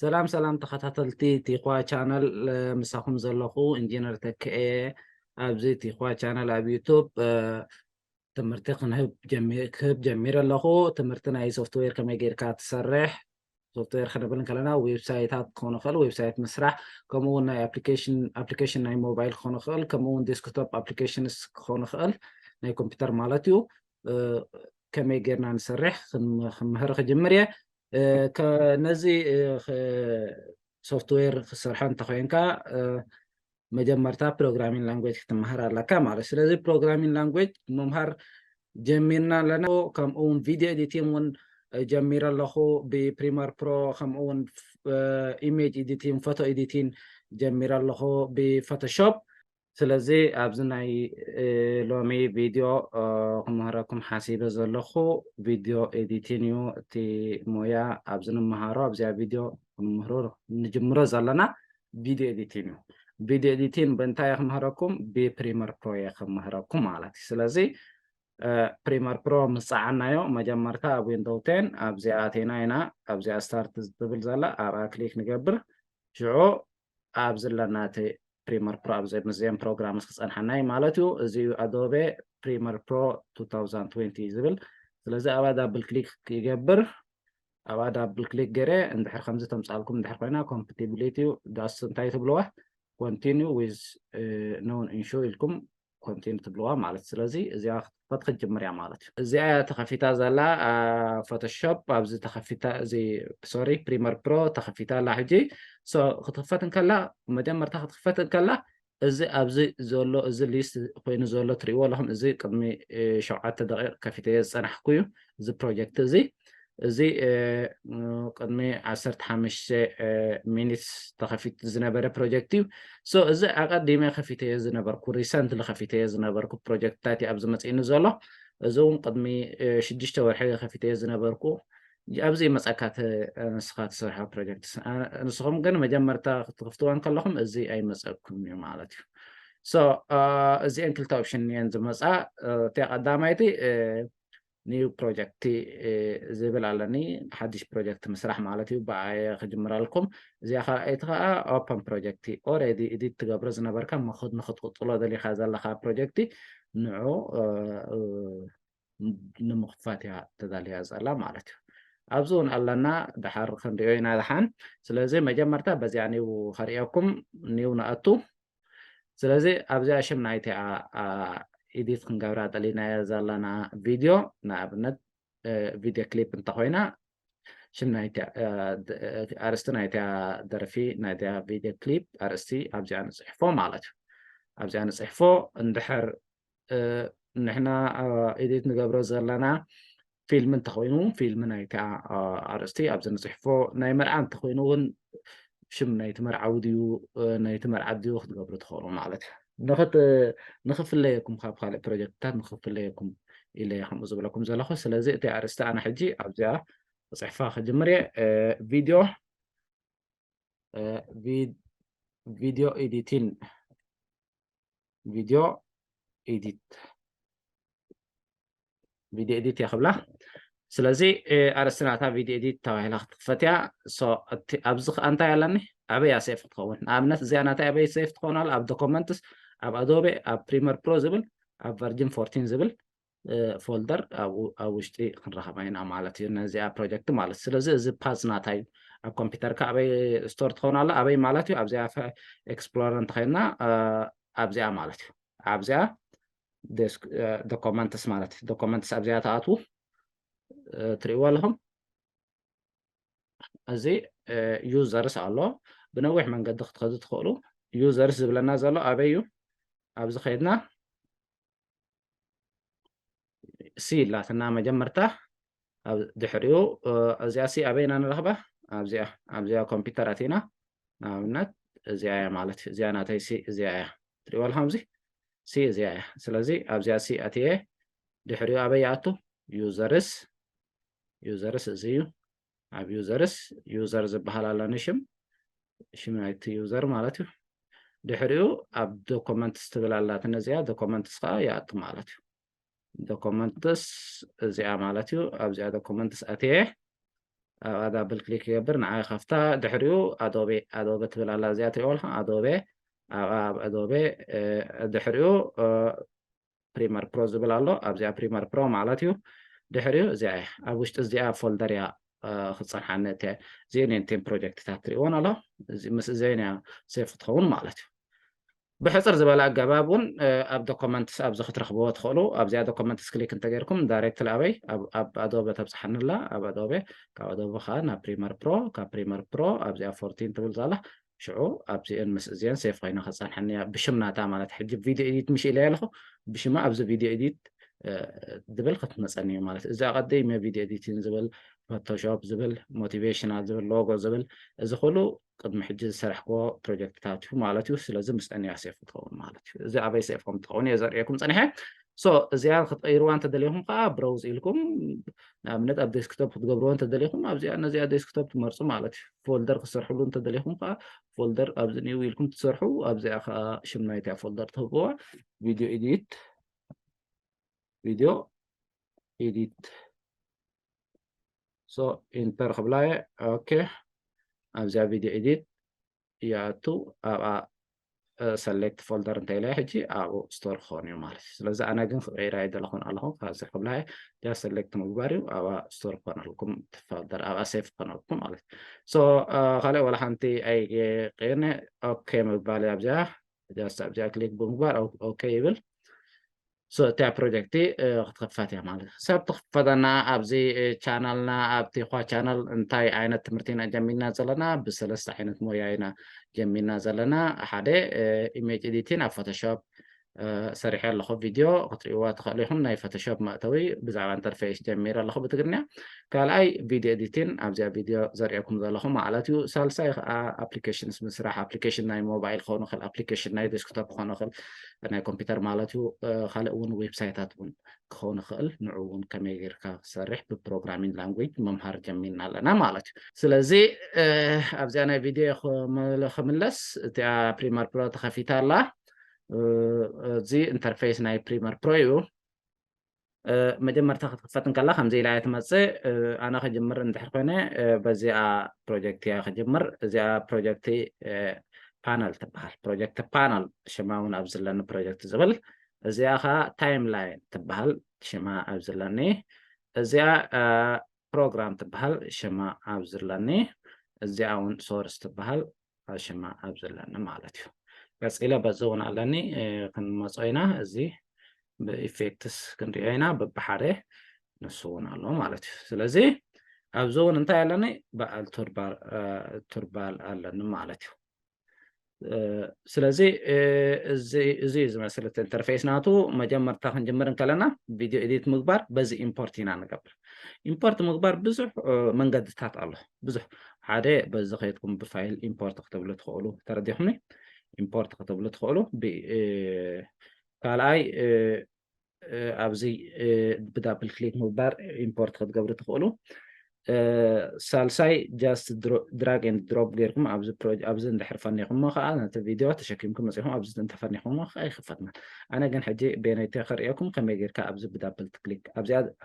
ሰላም ሰላም ተኸታተልቲ ቲኳ ቻነል፣ ምሳኹም ዘለኹ ኢንጂነር ተክኤ። ኣብዚ ቲኳ ቻነል ኣብ ዩቱብ ትምህርቲ ክንህብ ክህብ ጀሚረ ኣለኹ። ትምህርቲ ናይ ሶፍትዌር ከመይ ጌርካ ትሰርሕ፣ ሶፍትዌር ክንብል እንከለና ዌብሳይታት ክኾን ይኽእል፣ ዌብሳይት ምስራሕ፣ ከምኡ እውን ናይ ኣፕሊኬሽን ኣፕሊኬሽን ናይ ሞባይል ክኾን ይኽእል፣ ከምኡ እውን ዴስክቶፕ ኣፕሊኬሽንስ ክኾን ይኽእል፣ ናይ ኮምፒውተር ማለት እዩ። ከመይ ጌርና ንሰርሕ ክምህር ክጅምር እየ። ነዚ ሶፍትዌር ክሰርሖ እንተኮይንካ መጀመርታ ፕሮግራሚንግ ላንጉጅ ክትመሃር ኣለካ ማለት። ስለዚ ፕሮግራሚንግ ላንጉጅ ምምሃር ጀሚርና ኣለና። ከምኡ እውን ቪድዮ ኤዲቲንግ እውን ጀሚረ ኣለኹ ብፕሪመር ፕሮ፣ ከምኡ እውን ኢሜጅ ኤዲቲንግ፣ ፎቶ ኤዲቲንግ ጀሚረ ኣለኹ ብፎቶሾፕ። ስለዚ ኣብዚ ናይ ሎሚ ቪድዮ ክምህረኩም ሓሲበ ዘለኹ ቪድዮ ኤዲቲን እዩ። እቲ ሞያ ኣብዚ ንምሃሮ ኣብዚኣ ቪድዮ ክንምህሮ ንጅምሮ ዘለና ቪድዮ ኤዲቲን እዩ። ቪድዮ ኤዲቲን ብእንታይ እየ ክምህረኩም? ብፕሪመር ፕሮ እየ ክምህረኩም ማለት እዩ። ስለዚ ፕሪመር ፕሮ ምስ ጸዓናዮ መጀመርታ ኣብ ዊንዶው ቴን ኣብዚኣ ኣቴና ኢና። ኣብዚኣ ስታርት ዝትብል ዘላ ኣብኣ ክሊክ ንገብር። ሽዑ ኣብዚ ኣለና እቲ ፕሪመር ፕሮ ኣብዚ ምስዚኦም ፕሮግራምስ ክጸንሓና እዩ ማለት እዩ። እዚ እዩ ኣዶቤ ፕሪመር ፕሮ two thousand twenty ዝብል። ስለዚ ኣብኣ ዳብል ክሊክ ይገብር። ኣብኣ ዳብል ክሊክ ገይረ እንድሕር ከምዚ ተምጻልኩም እንድሕር ኮይና ኮምፓቲቢሊቲ ዳስ እንታይ ትብልዋ ኮንቲኒዩ ዊዝ ኖን ኢንሹ ኢልኩም ኮንቲኒ ትብልዋ ማለት። ስለዚ እዚኣ ክትከፈት ክትጅምር እያ ማለት እዩ። እዚኣ እያ ተኸፊታ ዘላ ፎቶሾፕ ኣብዚ ተኸፊታ እዚ ሶሪ ፕሪመር ፕሮ ተኸፊታ ኣላ ሕጂ። ክትክፈት እንከላ መጀመርታ ክትክፈት እንከላ እዚ ኣብዚ ዘሎ እዚ ሊስት ኮይኑ ዘሎ ትሪእዎ ኣለኹም። እዚ ቅድሚ ሸውዓተ ደቂቕ ከፊተዮ ዝፀናሕኩ እዩ። እዚ ፕሮጀክት እዚ እዚ ቅድሚ ዓሰርተ ሓሙሽተ ሚኒትስ ተኸፊቱ ዝነበረ ፕሮጀክት እዩ። ሶ እዚ ኣቐዲመ ከፊተዮ ዝነበርኩ ሪሰንትሊ ከፊተዮ ዝነበርኩ ፕሮጀክትታት እዩ ኣብዚ መፂእኒ ዘሎ። እዚ እውን ቅድሚ ሽዱሽተ ወርሒ ከፊተዮ ዝነበርኩ ኣብዚ ይመፀካ ንስኻ ትሰርሖ ፕሮጀክት። ንስኹም ግን መጀመርታ ክትክፍትዎ እንከለኹም እዚ ኣይመፀኩም እዩ ማለት እዩ። ሶ እዚአን ክልተ ኦፕሽን እየን ዝመፃ። እቲያ ቀዳማይቲ ኒው ፕሮጀክት ዝብል ኣለኒ፣ ሓድሽ ፕሮጀክት ምስራሕ ማለት እዩ። ብኣየ ክጅምረልኩም። እዚኣ ካልኣይቲ ከዓ ኦፐን ፕሮጀክት ኦሬዲ ኢዲት ትገብሮ ዝነበርካ ንክትቅፅሎ ደሊካ ዘለካ ፕሮጀክት ንዑ ንምኽፋት እያ ተዳልያ ዘላ ማለት እዩ። ኣብዚ እውን ኣለና፣ ድሓር ክንሪኦ ኢና ድሓን። ስለዚ መጀመርታ በዚኣ ኒው ከርእየኩም፣ ኒው ንኣቱ። ስለዚ ኣብዚኣ ሽም ናይቲኣ ኢዲት ክንገብራ ጠሊናዮ ዘለና ቪድዮ ንኣብነት ቪድዮ ክሊፕ እንተኮይና ሽም ናይቲኣ ኣርስቲ ናይቲኣ ደርፊ ናይቲኣ ቪድዮ ክሊፕ ኣርእስቲ ኣብዚኣ ንፅሕፎ ማለት እዩ። ኣብዚኣ ንፅሕፎ እንድሕር ንሕና ኢዲት ንገብሮ ዘለና ፊልም እንተኮይኑ ፊልም ናይታ ኣርእስቲ ኣብዚ ንፅሕፎ፣ ናይ መርዓ እንተኮይኑ እውን ሽም ናይቲ መርዓዊ ድዩ ናይቲ መርዓት ድዩ ክትገብሩ ትኽእሉ ማለት እዩ። ንክፍለየኩም ካብ ካልእ ፕሮጀክትታት ንክፍለየኩም ኢለ ከምኡ ዝብለኩም ዘለኹ። ስለዚ እቲ ኣርእስቲ ኣነ ሕጂ ኣብዚኣ ክፅሕፋ ክጅምር እየ። ቪድዮ ቪድዮ ኤዲቲን ቪድዮ ኤዲት ቪድዮ ኤዲት እያ ክብላ። ስለዚ ኣርእስቲ ናታ ቪድዮ ኤዲት ተባሂላ ክትክፈት እያ። ኣብዚ ከዓ እንታይ ኣለኒ ኣበይ እያ ሴፍ ክትኸውን? ንኣብነት እዚኣ ናታ ኣበይ ሴፍ ትኸውን ኣላ? ኣብ ዶኮመንትስ ኣብ ኣዶቤ ኣብ ፕሪመር ፕሮ ዝብል ኣብ ቨርጅን ፎርቲን ዝብል ፎልደር ኣብ ውሽጢ ክንረኸባ ኢና ማለት እዩ ነዚኣ ፕሮጀክት ማለት። ስለዚ እዚ ፓዝ ናታ እዩ። ኣብ ኮምፒውተርካ ኣበይ ስቶር ትኸውን ኣላ ኣበይ ማለት እዩ ኣብዚኣ ኤክስፕሎረር እንተኸይድና ኣብዚኣ ማለት እዩ። ኣብዚኣ ዶኮመንትስ ማለት እዩ። ዶኮመንትስ ኣብዚኣ ተኣትዉ ትርእይዎ ኣለኹም። እዚ ዩዘርስ ኣሎ። ብነዊሕ መንገዲ ክትኸዱ ትኽእሉ። ዩዘርስ ዝብለና ዘሎ ኣበይ እዩ? ኣብዚ ከይድና ሲ ኢላትና መጀመርታ ድሕሪኡ እዚኣ ሲ ኣበይ ኢና ንረኽባ? ኣብዚኣ ኣብዚኣ ኮምፒውተር ኣቲና ንኣብነት እዚኣ እያ ማለት እዩ። እዚኣ ናተይ ሲ እዚኣ እያ። ትሪእዋ ኣለኹም እዚ ሲ እዚኣ እያ። ስለዚ ኣብዚኣ ሲ ኣትየ ድሕሪኡ ኣበይ ይኣቱ? ዩዘርስ ዩዘርስ እዚ እዩ። ኣብ ዩዘርስ ዩዘር ዝበሃል ኣለኒ ሽም ሽም ናይቲ ዩዘር ማለት እዩ። ድሕሪኡ ኣብ ዶኮመንትስ ትብል ኣላትን እዚኣ ዶኮመንትስ ከዓ ይኣቱ ማለት እዩ። ዶኮመንትስ እዚኣ ማለት እዩ። ኣብዚኣ ዶኮመንትስ ኣትየ ኣብኣ ዳብል ክሊክ ይገብር፣ ንዓ ይኸፍታ። ድሕሪኡ ኣዶቤ ኣዶቤ ትብል ኣላ፣ እዚኣ ትሪኦ ኣለኹም ኣዶቤ። ኣብኣ ኣብ ኣዶቤ ድሕሪኡ ፕሪመር ፕሮ ዝብል ኣሎ። ኣብዚኣ ፕሪመር ፕሮ ማለት እዩ። ድሕሪኡ እዚኣ እያ፣ ኣብ ውሽጢ እዚኣ ፎልደር እያ ክፀንሓኒ። እዚአን ቴን ፕሮጀክትታት ትሪእዎን ኣሎ። ምስእዚአን እያ ሴፍ ክትኸውን ማለት እዩ። ብሕፅር ዝበለ ኣገባብ እውን ኣብ ዶኮመንትስ ኣብዚ ክትረኽብዎ ትኽእሉ። ኣብዚኣ ዶኮመንትስ ክሊክ እንተገይርኩም ዳይሬክት ኣበይ ኣብ ኣዶበ ተብፅሓንላ። ኣብ ኣዶበ፣ ካብ ኣዶበ ከዓ ናብ ፕሪመር ፕሮ፣ ካብ ፕሪመር ፕሮ ኣብዚኣ ፎርቲን ትብል ዛላ ሽዑ ኣብዚአን ምስ እዚአን ሴፍ ኮይና ክፀንሐኒ እያ። ብሽም ናታ ማለት ሕጂ ቪድዮ ኤዲት ምሽ ኢለ ኣለኹ፣ ብሽማ ኣብዚ ቪድዮ ኤዲት ድብል ክትመፀኒ እዩ ማለት እዩ። እዚ ኣቐዲመ ቪድዮ ኤዲቲንግ ዝብል፣ ፎቶሾፕ ዝብል፣ ሞቲቬሽናል ዝብል፣ ሎጎ ዝብል፣ እዚ ኩሉ ቅድሚ ሕጂ ዝሰራሕክዎ ፕሮጀክትታት እዩ ማለት እዩ። ስለዚ ምስአን እያ ሴፍ ክትኸውን ማለት እዩ። እዚ ኣበይ ሴፍ ከም ትኸውን እየ ዘርእየኩም ፀኒሐ። ሶ እዚኣ ክትቀይርዋ እንተደሊኹም ከዓ ብሮውዝ ኢልኩም ንኣብነት ኣብ ዴስክቶፕ ክትገብርዎ እንተደሊኹም ኣብዚኣ ነዚኣ ዴስክቶፕ ትመርፁ ማለት እዩ። ፎልደር ክትሰርሕሉ እንተደሊኹም ከዓ ፎልደር ኣብዚ ኒው ኢልኩም ትሰርሑ። ኣብዚኣ ከዓ ሽም ናይታ ፎልደር ትህብዋ። ቪድዮ ኤዲት ቪድዮ ኤዲት። ሶ ኢንተር ክብላ እየ። ኦኬ ኣብዚኣ ቪድዮ ኤዲት ይኣቱ፣ ኣብኣ ሰሌክት ፎልደር እንተ ኢለ ሕጂ ኣብኡ ስቶር ክኾን እዩ ማለት እዩ። ስለዚ ኣነ ግን ክቀይራ ኣይደለኹን ኣለኹ። ካብዚ ክብላ እየ ጃስት ሰሌክት ምግባር እዩ። ኣብኣ ስቶር ክኾነልኩም ፎልደር ኣብኣ ሴፍ ክኾነልኩም ማለት እዩ። ሶ ካልእ ዋላ ሓንቲ ኣይቀየርነ። ኦኬ ምባል ኣብዚኣ ጃስት ኣብዚኣ ክሊክ ብምግባር ኦኬ ይብል። ሶ እቲያ ፕሮጀክቲ ክትኽፈት እያ ማለት እዩ። ሰብ ትኽፈተና ኣብዚ ቻናልና ኣብ ቲኳ ቻናል እንታይ ዓይነት ትምህርቲ ኢና ጀሚርና ዘለና? ብሰለስተ ዓይነት ሞያ ኢና ጀሚርና ዘለና። ሓደ ኢሜጅ ኤዲቲን ኣብ ፎቶሾፕ ሰሪሐ ኣለኹ ቪድዮ ክትሪእዋ ትኽእሉ ኢኹም። ናይ ፎቶሾፕ መእተዊ ብዛዕባ ኢንተርፌስ ጀሚረ ኣለኹ ብትግርኛ። ካልኣይ ቪድዮ ኤዲቲን ኣብዚኣ ቪድዮ ዘርእየኩም ዘለኹ ማለት እዩ። ሳልሳይ ከዓ ኣፕሊኬሽንስ ምስራሕ፣ ኣፕሊኬሽን ናይ ሞባይል ክኸውን ይኽእል፣ ኣፕሊኬሽን ናይ ዴስክቶፕ ክኾን ይኽእል፣ ናይ ኮምፒውተር ማለት እዩ። ካልእ እውን ዌብሳይታት እውን ክኸውን ይኽእል። ንዑ እውን ከመይ ጌርካ ክሰርሕ ብፕሮግራሚንግ ላንጉጅ መምሃር ጀሚርና ኣለና ማለት እዩ። ስለዚ ኣብዚኣ ናይ ቪድዮ ክምለስ፣ እቲኣ ፕሪመር ፕሮ ተኸፊታ ኣላ። እዚ ኢንተርፌስ ናይ ፕሪመር ፕሮ እዩ። መጀመርታ ክትክፈት እንከላ ከምዚ ኢላ እያ ትመፅእ። ኣነ ክጅምር እንድሕር ኮይነ በዚኣ ፕሮጀክት እያ ክጅምር። እዚኣ ፕሮጀክት ፓነል ትበሃል። ፕሮጀክት ፓነል ሽማ እውን ኣብ ዘለኒ ፕሮጀክት ዝብል። እዚኣ ከዓ ታይም ላይን ትበሃል ሽማ ኣብ ዘለኒ። እዚኣ ፕሮግራም ትበሃል ሽማ ኣብ ዘለኒ። እዚኣ እውን ሶርስ ትበሃል ሽማ ኣብ ዘለኒ ማለት እዩ። ቀፂለ በዚ እውን ኣለኒ ክንመፆ ኢና። እዚ ብኢፌክትስ ክንሪኦ ኢና። በብሓደ ንሱ እውን ኣሎ ማለት እዩ። ስለዚ ኣብዚ እውን እንታይ ኣለኒ? በዓል ቱርባል ኣለኒ ማለት እዩ። ስለዚ እዚ እዩ ዝመስል እቲ ኢንተርፌስ ናቱ። መጀመርታ ክንጅምር እንከለና ቪድዮ ኤዲት ምግባር በዚ ኢምፖርት ኢና ንገብር። ኢምፖርት ምግባር ብዙሕ መንገድታት ኣሎ። ብዙሕ ሓደ በዚ ከይድኩም ብፋይል ኢምፖርት ክትብሉ ትኽእሉ፣ ተረዲኹምኒ? ኢምፖርት ክትብሉ ትኽእሉ። ካልኣይ ኣብዚ ብዳብል ክሊክ ምግባር ኢምፖርት ክትገብሩ ትኽእሉ። ሳልሳይ ጃስት ድራግ ኤንድ ድሮፕ ጌርኩም ኣብዚ እንድሕር ፈኒኹሞ ከዓ ነቲ ቪድዮ ተሸኪምኩም መፂኹም ኣብዚ እንተፈኒኹሞ ከዓ ይኽፈትና። ኣነ ግን ሕጂ ቤነይተ ከርእየኩም ከመይ ጌርካ ኣብዚ ብዳብል ክሊክ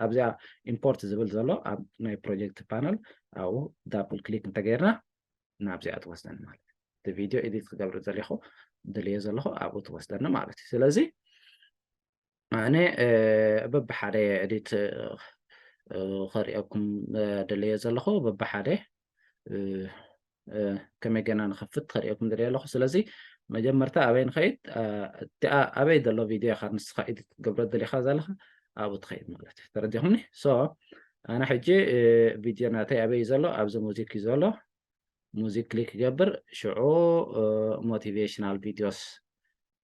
ኣብዚኣ ኢምፖርት ዝብል ዘሎ ኣብ ናይ ፕሮጀክት ፓነል ኣብኡ ዳብል ክሊክ እንተገይርና ናብዚኣ ትወስደኒ ማለት እዩ። እቲ ቪድዮ ኤዲት ክገብር ዘሊኹ ደልየ ዘለኹ ኣብኡ ትወስደኒ ማለት እዩ። ስለዚ ኣነ በብሓደ ኤዲት ከርእየኩም ደልየ ዘለኹ በብሓደ ከመይ ገና ንኸፍት ከርእየኩም ደልየ ኣለኹ። ስለዚ መጀመርታ ኣበይ ንኸይድ? እቲኣ ኣበይ ዘሎ ቪድዮ ኢኻ ንስኻ ኤዲት ክትገብሮ ደሊኻ ዘለኻ ኣብኡ ትኸይድ ማለት እዩ። ተረዲኹምኒ? ሶ ኣነ ሕጂ ቪድዮ ናተይ ኣበይ እዩ ዘሎ? ኣብዚ ሙዚክ እዩ ዘሎ። ሙዚክ ክሊክ ይገብር። ሽዑ ሞቲቬሽናል ቪድዮስ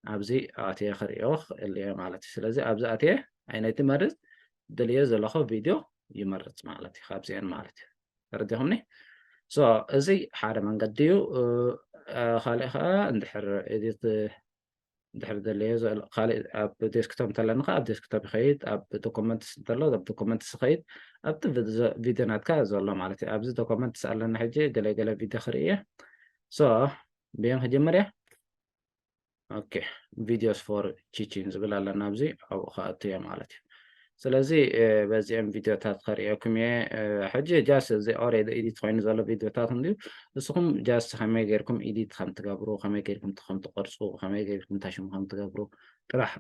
ኣብዚ ኣትየ ክርእዮ ክእል እየ ማለት እዩ። ስለዚ ኣብዚ ኣትየ ዓይነት ይመርፅ፣ ደልዮ ዘለኹ ቪድዮ ይመርፅ ማለት እዩ። ካብዚአን ማለት እዩ። ተረዲኹምኒ? ሶ እዚ ሓደ መንገዲ እዩ። ካልእ ከዓ እንድሕር ኤዲት እንድሕር ደለዮ ካልእ ኣብ ዴስክቶፕ እንተለኒ ከዓ ኣብ ዴስክቶፕ ይኸይድ፣ ኣብ ዶኮመንትስ እንተሎ ኣብ ዶኮመንትስ ይኸይድ። ኣብቲ ቪድዮ ናትካ ዘሎ ማለት እዩ። ኣብዚ ዶኮመንትስ ኣለና ሕጂ ገለ ገለ ቪድዮ ክርኢ እየ። ሶ ብየን ክጅምር እየ። ኦኬ ቪዲዮስ ፎር ቲቺንግ ዝብል ኣለና ኣብዚ ኣብኡ ክኣቱ እየ ማለት እዩ። ስለዚ በዚኦም ቪድዮታት ከርእየኩም እየ። ሕጂ just እዚ already edit ኮይኑ ዘሎ ቪድዮታት እንድዩ። ንስኹም just ከመይ ጌርኩም edit ከም ትገብሩ፣ ከመይ ጌርኩም ከም ትቐርጹ፣ ከመይ ጌርኩም ታሽሙ ከም ትገብሩ ጥራሕ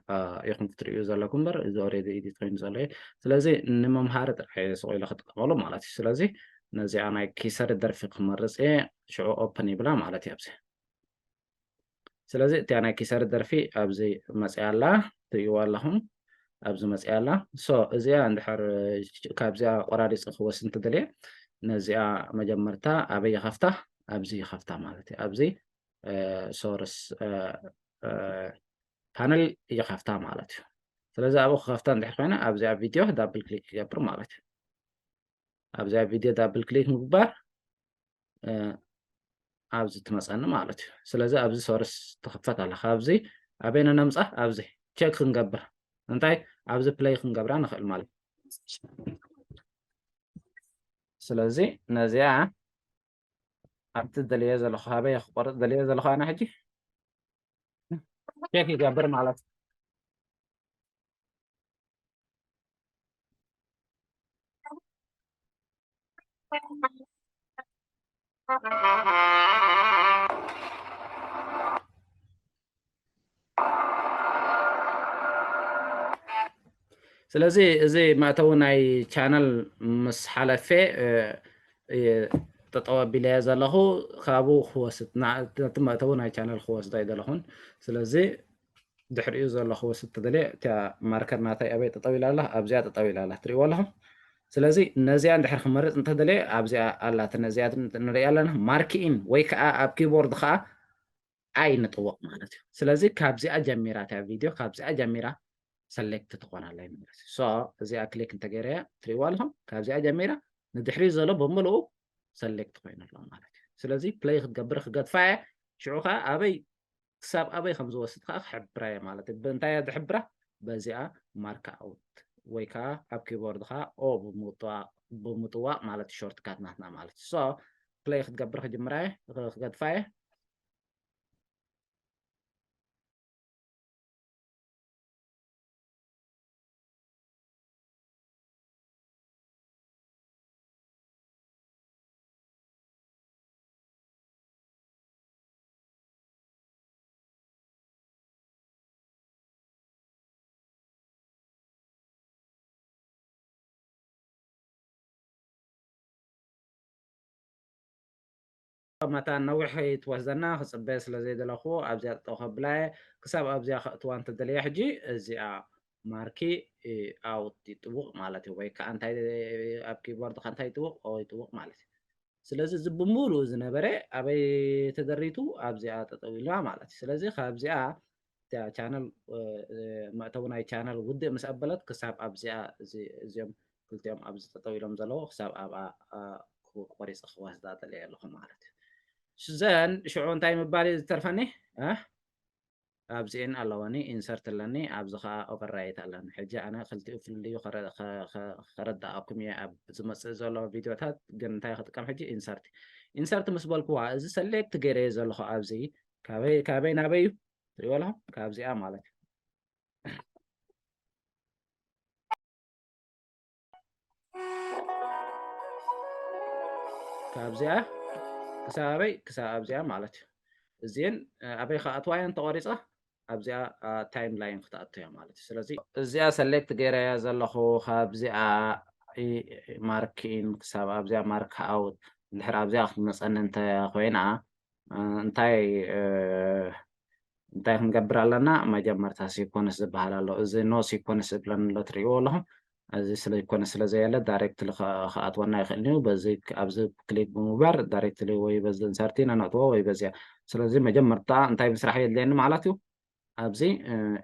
ኢኹም ክትርእዩ ዘለኩም እምበር፣ እዚ already edit ኮይኑ ዘሎ እዩ። ስለዚ ንመምሃሪ ጥራሕ እየ ስቕ ኢለ ክጥቀመሉ ማለት እዩ። ስለዚ ነዚኣ ናይ ኪሰር ደርፊ ክመርጽ እየ። ሽዑ open ይብላ ማለት እዩ ኣብዚ። ስለዚ እቲኣ ናይ ኪሰር ደርፊ ኣብዚ መጽያ ኣላ፣ ትርእይዋ ኣለኹም። ኣብዚ መጽያ ኣላ። So እዚኣ እንድሕር ካብዚኣ ቆራሪጸ ክወስድ እንተደልየ፣ ነዚኣ መጀመርታ ኣበይ ይኸፍታ? ኣብዚ ይኸፍታ ማለት እዩ። ኣብዚ ሶርስ ፓነል ይኸፍታ ማለት እዩ። ስለዚ ኣብኡ ክኸፍታ እንድሕር ኮይነ ኣብዚኣ ቪድዮ ዳብል ክሊክ ይገብር ማለት እዩ። ኣብዚኣ ቪድዮ ዳብል ክሊክ ምግባር ኣብዚ ትመፀኒ ማለት እዩ። ስለዚ ኣብዚ ሶርስ ትኽፈት ኣላ። ካብዚ ኣበይ ነምፃ? ኣብዚ ቸክ ክንገብር እንታይ ኣብዚ ፕለይ ክንገብራ ንኽእል ማለት እዩ። ስለዚ ነዚኣ ኣብቲ ደልየ ዘለኹ ኣበይ ክቆርጥ ደልየ ዘለኹ ኣነ ሕጂ ቸክ ይገብር ማለት እዩ። ስለዚ እዚ መእተዊ ናይ ቻነል ምስ ሓለፈ ጠጠው ኣቢለዮ ዘለኹ ካብኡ ክወስድ ነቲ መእተዊ ናይ ቻነል ክወስዶ ኣይደለኹን። ስለዚ ድሕሪኡ ዘሎ ክወስድ ተደልየ እቲኣ ማርከር ናተይ ኣበይ ጠጠው ኢላ ኣላ? ኣብዚኣ ጠጠው ኢላ ኣላ። ትርእይዎ ኣለኹም። ስለዚ ነዚኣ እንድሕር ክመርጽ እንተደልየ ኣብዚኣ ኣላትኒ። እዚኣ ንሪኣ ኣለና። ማርክ ኢን ወይ ከዓ ኣብ ኪቦርድ ከዓ ኣይ ንጥውቕ ማለት እዩ። ስለዚ ካብዚኣ ጀሚራ እታ ቪድዮ ካብዚኣ ጀሚራ ሰሌክት ትኾን ኣላ ማለት እዩ። So እዚኣ ክሊክ እንተገይረያ ትርእይዋ ኣለኹም። ካብዚኣ ጀሚራ ንድሕሪት ዘሎ ብምልኡ ሰሌክት ኮይኑ ኣሎ ማለት እዩ። ስለዚ ፕለይ ክትገብር ክገድፋ እየ። ሽዑ ከዓ ኣበይ ክሳብ ኣበይ ከም ዝወስድ ከዓ ክሕብራ እየ ማለት እዩ። ብምንታይ እየ ዝሕብራ? በዚኣ ማርክ ኣውት ወይ ከዓ ኣብ ኪቦርድኻ ኦ ብምጥዋቕ ማለት ሾርትካት ናትና ማለት እዩ። So ፕለይ ክትገብር ክጅምራ እየ፣ ክገድፋ እየ። መታን ነዊሕ ከይትወስደና ክፅበ ስለ ዘይደለኹ ኣብዚኣ ጠጠው ከብላ እየ። ክሳብ ኣብዚኣ ከእትዋ እንተደልየ ሕጂ እዚኣ ማርኪ ኣውት ይጥውቕ ማለት እዩ። ወይ ከዓ እንታይ ኣብ ኪቦርድካ እንታይ ይጥውቕ? ኦ ይጥውቕ ማለት እዩ። ስለዚ እዚ ብምሉኡ ዝነበረ ኣበይ ተደሪቱ? ኣብዚኣ ጠጠው ኢልና ማለት እዩ። ስለዚ ካብዚኣ እቲኣ ቻነል መእተዊ ናይ ቻነል ውድእ ምስ ኣበለት ክሳብ ኣብዚኣ እዚኦም ክልቲኦም ኣብዚ ጠጠው ኢሎም ዘለዉ ክሳብ ኣብኣ ቆሪፀ ክወስዳ ጠልየ ኣለኹ ማለት እዩ። ዘን ሽዑ እንታይ ምባል እዩ ዝተርፈኒ? ኣብዚኤን ኣለዋኒ ኢንሰርት ኣለኒ ኣብዚ ከዓ ኦቨርራይት ኣለኒ። ሕጂ ኣነ ክልቲኡ ፍልልዩ ከረዳኣኩም እየ ኣብ ዝመፅእ ዘሎ ቪድዮታት። ግን እንታይ ክጥቀም ሕጂ ኢንሰርት ኢንሰርት ምስ በልኩዋ እዚ ሰሌክት ገይረዮ ዘለኹ ኣብዚ ካበይ ናበይ እዩ ትሪእዎ ኣለኹም ካብዚኣ ማለት እዩ። ካብዚኣ ክሳብ ኣበይ ክሳብ ኣብዚኣ ማለት እዩ። እዚን ኣበይ ክኣትዋ እየን ተቆሪፃ ኣብዚኣ ታይም ላይን ክትኣቱ እያ ማለት እዩ። ስለዚ እዚኣ ሰሌክት ገይረያ ዘለኹ ካብዚኣ ማርክ ኢን ክሳብ ኣብዚኣ ማርክ ኣውት እንድሕር ኣብዚኣ ክትመፀኒ እንተ ኮይና እንታይ እንታይ ክንገብር ኣለና? መጀመርታ ሲኮንስ ዝበሃል ኣሎ። እዚ ኖ ሲኮንስ ዝብለኒ ኣሎ ትርእይዎ ኣለኹም። እዚ ስለ ኮነ ስለ ዘየለ ዳይሬክትሊ ክኣትወና ይኽእል እዩ። በዚ ኣብዚ ክሊክ ብምግባር ዳይሬክትሊ ወይ በዚ ኢንሰርት ኢና ነእትዎ ወይ በዚያ። ስለዚ መጀመርታ እንታይ ምስራሕ የድልየኒ ማለት እዩ? ኣብዚ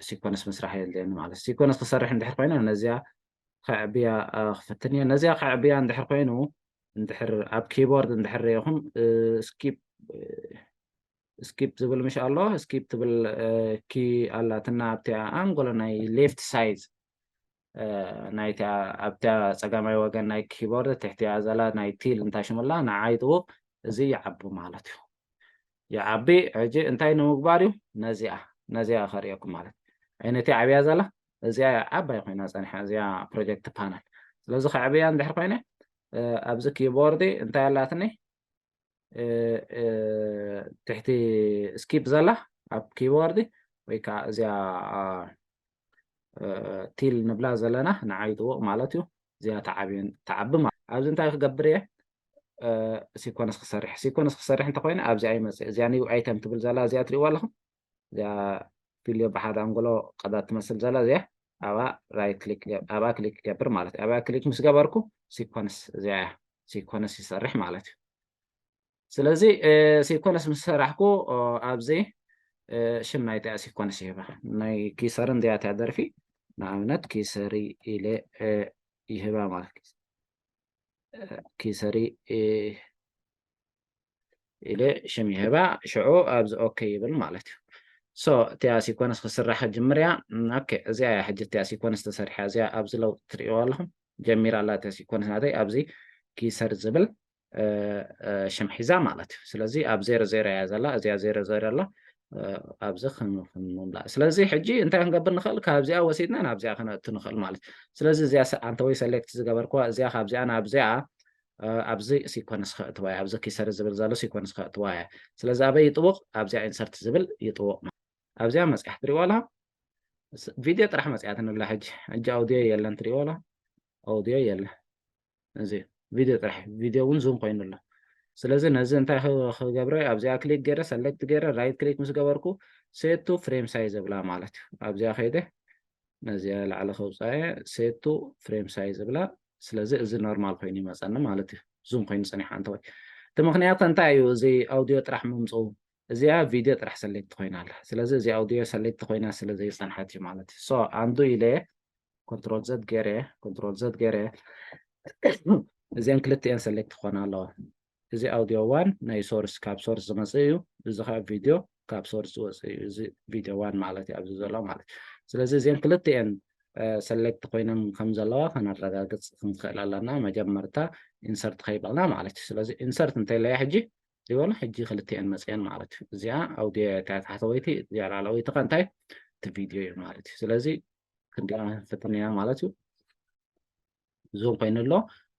ሲኮንስ ምስራሕ የድልየኒ ማለት እዩ። ሲኮንስ ክሰርሕ እንድሕር ኮይነ ነዚኣ ከዕብያ ክፍትን እየ። ነዚኣ ከዕብያ እንድሕር ኮይኑ እንድሕር ኣብ ኪቦርድ እንድሕር ሪኢኹም ስኪፕ ስኪፕ ዝብል ምሽ ኣሎ። ስኪፕ ትብል ኪ ኣላትና ኣብቲኣ ኣንጎሎ ናይ ሌፍት ሳይዝ ናይቲኣ ኣብቲኣ ፀጋማይ ወገን ናይ ኪቦርድ ትሕቲኣ ዘላ ናይ ቲል እንታይ ሽሙላ ንዓ ይጥውቕ። እዚ ይዓቢ ማለት እዩ። ይዓቢ ሕጂ እንታይ ንምግባር እዩ? ነዚኣ ነዚኣ ከርእየኩም ማለት ዓይነቲ ዓብያ ዘላ እዚኣ ዓባይ ኮይና ጸኒሓ፣ እዚኣ ፕሮጀክት ፓነል። ስለዚ ከዕብያ እንድሕር ኮይነ፣ እ፣ ኣብዚ ኪቦርድ እንታይ ኣላትኒ? እ፣ እ፣ ትሕቲ ስኪፕ ዘላ ኣብ ኪቦርድ ወይ ከዓ እዚኣ፣ እ፣ ቲል ንብላ ዘለና ንዓይ ጥቡቕ ማለት እዩ። እዚኣ ተዓብን-፣ ትዓቢ ማለት። ኣብዚ እንታይ ክገብር እየ? እ፣ ሲኮንስ ክሰርሕ። ሲኮንስ ክሰርሕ እንተኮይነ ኣብዚኣ ይመጽእ። እዚኣ ኒው ኣይተም ትብል ዘላ እዚኣ ትርእይዋ ኣለኹም? እዚኣ ፊልዮ ብሓደ ኣንጎሎ ቀዳ ትመስል ዘላ እዚኣ፣ ኣብኣ ራይት ክሊክ ገ-፣ ኣብኣ ክሊክ ክገብር ማለት እዩ። ኣብኣ ክሊክ ምስ ገበርኩ ሲኮንስ እዚኣ እያ። ሲኮንስ ይሰርሕ ማለት እዩ። ስለዚ፣ እ፣ ሲኮንስ ምስ ሰራሕኩ፣ ኦ፣ ኣብዚ፣ እ፣ ሽም ናይታ ሲኮንስ ይህባ። ናይ ኪሰርን እዚኣ እታ ደርፊ፣ ንኣብነት ኪሰሪ ኢለ፣ እ፣ ይህባ ማለት እዩ። እ፣ ኪሰሪ፣ እ፣ ኢለ ሽም ይህባ፣ ሽዑ ኣብዚ ኦኬ ይብል ማለት እዩ። ሶ፣ እቲኣ ሲኮንስ ክስራሕ ጅምር እያ። ም፣ ኦኬ፣ እዚኣ እያ ሕጂ እቲኣ ሲኮንስ ተሰሪሓ። እዚኣ ኣብዚ ለውጢ ትርእይዋ ኣለኹም። ጀሚራ ኣላ እታ ሲኮንስ ናተይ ኣብዚ ኪሰር ዝብል፣ እ፣ እ፣ ሽም ሒዛ ማለት እዩ። ስለዚ ኣብ ዜሮ ዜሮ እያ ዘላ። እዚኣ ዜሮ ዜሮ ኣላ። እ፣ ኣብዚ ክን-፣ ክንምምላእ። ስለዚ ሕጂ እንታይ ክንገብር ንኽእል? ካብዚኣ ወሲድና ናብዚኣ ክነእቱ ንኽእል ማለት እዩ። ስለዚ እዚኣ ሰ-፣ ኣንተ ወይ ሰሌክት ዝገበርኩዋ እዚኣ ካብዚኣ ናብዚኣ፣ እ፣ ኣብዚ ሲኮንስ ከእትዋ እያ። ኣብዚ ኪሰር ዝብል ዘሎ ሲኮንስ ከእትዋ እያ። ስለዚ ኣበይ ይጥውቕ? ኣብዚኣ ኢንሰርት ዝብል ይጥውቕ። ኣብዚኣ መጽያ ትሪእዋ ኣለኻ? ስ-፣ ቪድዮ ጥራሕ መጽያትንላ ሕጂ። ሕጂ ኣውዲዮ የለን፣ ትሪእዋ ኣለኻ? ኣውዲዮ የለን። እዚ ቪድዮ ጥራሕ፣ ቪድዮ እውን ዙም ኮይኑ ኣሎ። ስለዚ ነዚ እንታይ ክ-፣ ክገብሮ እየ? ኣብዚኣ ክሊክ ገይረ፣ ሰሌክት ገይረ፣ ራይት ክሊክ ምስ ገበርኩ፣ ሴት ቱ ፍሬም ሳይዝ እብላ ማለት እዩ። ኣብዚኣ ከይደ፣ ነዚኣ ላዕሊ ከውፅኣ እየ፣ ሴት ቱ ፍሬም ሳይዝ እብላ። ስለዚ እዚ ኖርማል ኮይኑ ይመፀኒ ማለት እዩ። ዙም ኮይኑ ፀኒሓ እንተወይ። እቲ ምኽንያት እንታይ እዩ? እዚ ኣውዲዮ ጥራሕ ምምፅኡ። እዚኣ ቪድዮ ጥራሕ ሰሌክት ኮይና ኣላ። ስለዚ እዚ ኣውዲዮ ሰሌክት ኮይና ስለ ዘይፀንሐት እዩ ማለት እዩ። ሶ፣ ኣንዱ ኢለ ኮንትሮል ዘድ ገይረ፣ ኮንትሮል ዘድ ገይረ፣ እዚአን ክልቲአን ሰሌክት ክኾና ኣለዋ። እዚ ኣውዲዮ ዋን ናይ ሶርስ፣ ካብ ሶርስ ዝመጽእ እዩ። እዚ ኸዓ ቪድዮ ካብ ሶርስ ዝወጽእ እዩ። እዚ ቪድዮ ዋን ማለት እዩ፣ ኣብዚ ዘሎ ማለት እዩ። ስለዚ እዚአን ክልቲአን፣ እ፣ ሰሌክት ኮይነን ከም ዘለዋ ከነረጋግጽ ክንክእል ኣለና። መጀመርታ ኢንሰርት ከይበልና ማለት እዩ። ስለዚ ኢንሰርት እንተኢለያ ሕጂ፣ ይበሉ፣ ሕጂ ክልቲአን መጽየን ማለት እዩ። እዚኣ ኣውዲዮ እያ፣ እታ ታሕተወይቲ፣ እዚኣ ላዕለወይቲ ኸ እንታይ? እቲ ቪድዮ እዩ ማለት እዩ። ስለዚ ክንዲኣ ፈተንያ ማለት እዩ። ዙም ኮይኑ ኣሎ።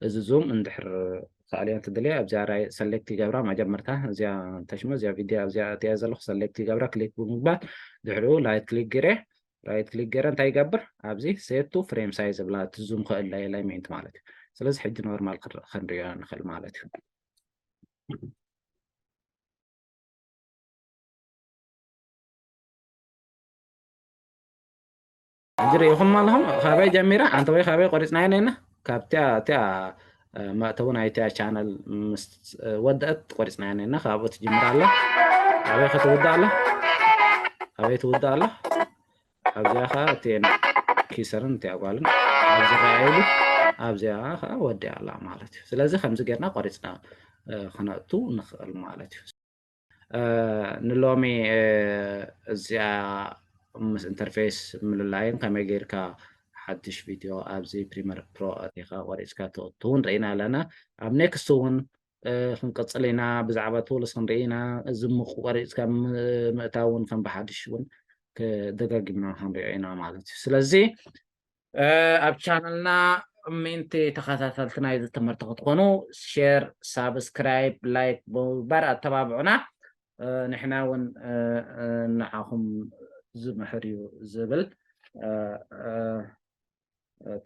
እዚ ዙም እንድሕር ካልያ እንትደልያ ኣብዚኣ ራይ-፣ ሰሌክት ይገብራ መጀመርታ። እዚኣ እንተሽመ እዚኣ ቪድዮ ኣብዚኣ እቲኣ ዘለኹ ሰሌክት ይገብራ ክሊክ ብምግባር ድሕሪኡ ራይት ክሊክ ገይረ፣ ራይት ክሊክ ገይረ እንታይ ይገብር? ኣብዚ ሴት ቱ ፍሬም ሳይዝ ብላ እቲ ዙም ክእለ ኤለመንት ማለት እዩ። ስለዚ ሕጂ ኖርማል ክር-፣ ክንሪኦ ንኽእል ማለት እዩ። ሕጂ ርኢኹም ኣለኹም፣ ካበይ ጀሚራ? ኣንተ ወይ ካበይ ቆሪጽናዮ ነና? ካብቲኣ፣ እቲኣ፣ እ፣ መእተዊ ናይቲኣ ቻነል ምስ፣ እ፣ ወደአት ቆሪጽናዮ ነና። ካብኡ ትጅምር ኣላ። ኣበይ ከ ትውዳእ ኣላ? ኣበይ ትውዳእ ኣላ? ኣብዚኣ ኸዓ እቲአን ኪሰርን እቲኣ ጓልን ኣብ ዝረኣየሉ ኣብዚኣ ኸዓ ወዲኣ ኣላ ማለት እዩ። ስለዚ ከምዚ ጌርና ቆሪጽና፣ እ፣ ክነእቱ ንኽእል ማለት እዩ። እ፣ ንሎሚ፣ እ፣ እዚኣ ምስ ኢንተርፌስ ምልላይን ከመይ ጌርካ ሓድሽ ቪድዮ ኣብዚ ፕሪመር ፕሮ ኣቲኻ ቆሪጽካ ተእቱ እውን ርኢና ኣለና። ኣብ ኔክስት እውን፣ እ፣ ክንቅጽል ኢና፣ ብዛዕባ ቱልስ ክንርኢ ኢና። እዚ ምቁ ቆሪጽካ ም-፣ ምእታው እውን ከም ብሓድሽ እውን ክ-፣ ደጋጊምና ክንሪኦ ኢና ማለት እዩ። ስለዚ እ፣ ኣብ ቻነልና ምእንቲ ተኸታተልቲ ናይዚ ትምህርቲ ክትኾኑ፣ ሼር፣ ሳብስክራይብ፣ ላይክ ብምግባር ኣተባብዑና። እ፣ ንሕና እውን፣ እ፣ እ፣ ንዓኹም ዝምሕር እዩ ዝብል፣ እ፣ እ፣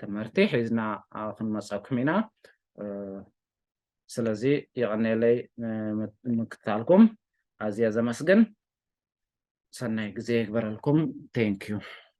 ትምህርቲ ሒዝና፣ እ፣ ክንመፀኩም ኢና። እ፣ ስለዚ የቐንየለይ፣ እ፣ ምክትታልኩም ኣዝየ ዘመስግን። ሰናይ ግዜ ይግበረልኩም። ቴንክ ዩ።